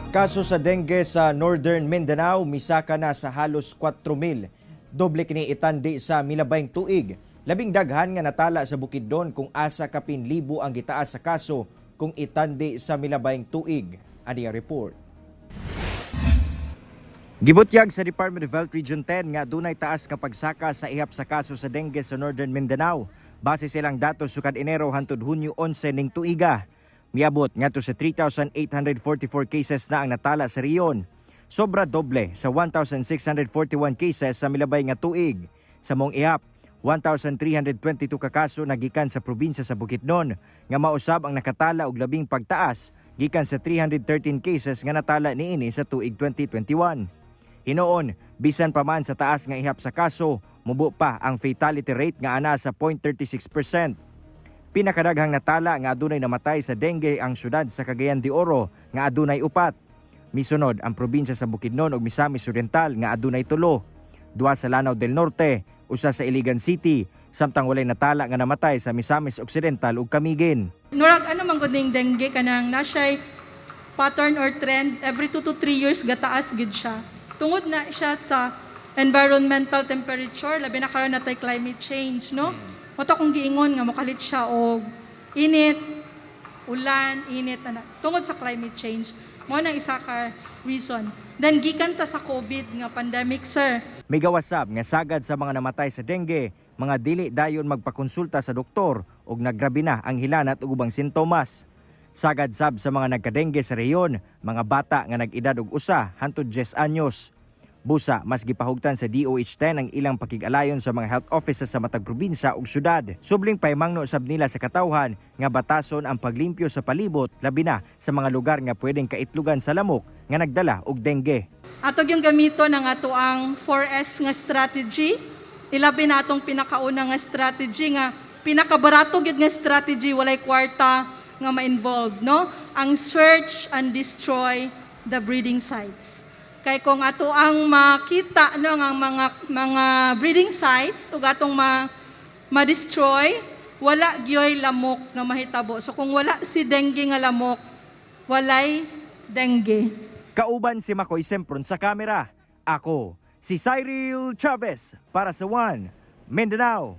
Kaso sa dengue sa Northern Mindanao misaka na sa halos 4,000. Doble kini itandi sa milabayng tuig. Labing daghan nga natala sa Bukidnon kung asa kapin libo ang gitaas sa kaso kung itandi sa milabayng tuig. Ani ang report. Gibutyag sa Department of Health Region 10 nga dunay taas nga pagsaka sa ihap sa kaso sa dengue sa Northern Mindanao. Base sa ilang datos sukad Enero hangtod Hunyo 11 ning tuiga. Miabot ngadto sa 3,844 cases na ang natala sa rehiyon. Sobra doble sa 1,641 cases sa milabay nga tuig. Sa maong ihap, 1,322 ka kaso nagikan sa probinsya sa Bukidnon nga mausab ang nakatala og labing pagtaas gikan sa 313 cases nga natala niini sa tuig 2021. Hinuon, bisan pa man sa taas nga ihap sa kaso, mubo pa ang fatality rate nga ana sa 0.36%. Pinakadaghang natala nga adunay namatay sa dengue ang syudad sa Cagayan de Oro nga adunay upat. Misunod ang probinsya sa Bukidnon ug Misamis Oriental nga adunay tulo. Duha sa Lanao del Norte, usa sa Iligan City, samtang walay natala nga namatay sa Misamis Occidental ug Camiguin. Murag ano man gud ning dengue, kanang na siya'y pattern or trend, every 2 to 3 years gataas gid siya. Tungod na siya sa environmental temperature, labi na karon natay climate change, no? Mao to akong giingon nga mokalit siya og init, ulan, init ana. Tungod sa climate change, mao nang isa ka reason. Then gikan ta sa COVID nga pandemic, sir. Migawas sab nga sagad sa mga namatay sa dengue, mga dili dayon magpakonsulta sa doktor ug naggrabe na ang hilanat ug ubang sintomas. Sagad sab sa mga nagkadengue sa rehiyon, mga bata nga nag-edad og 1 hangtod 10 anyos. Busa, mas gipahugtan sa DOH 10 ang ilang pakig-alayon sa mga health offices sa matag probinsya ug syudad. Subling pahimangno sab nila sa katawhan nga batason ang paglimpyo sa palibot, labi na sa mga lugar nga pwedeng kaitlugan sa lamok nga nagdala og dengue. Ato gyung gamiton ang atoang 4S nga strategy. Ilabi na atong pinakauna nga strategy nga pinakabarato gyud nga strategy, walay kwarta nga ma-involved, no? Ang search and destroy the breeding sites. Kay kung ato ang makita, no, ang mga breeding sites ug atong ma ma-destroy, wala gyoy lamok nga mahitabo. So kung wala si dengue nga lamok, walay dengue. Kauban si Makoy Sempron sa kamera. Ako, si Cyril Chavez para sa One Mindanao.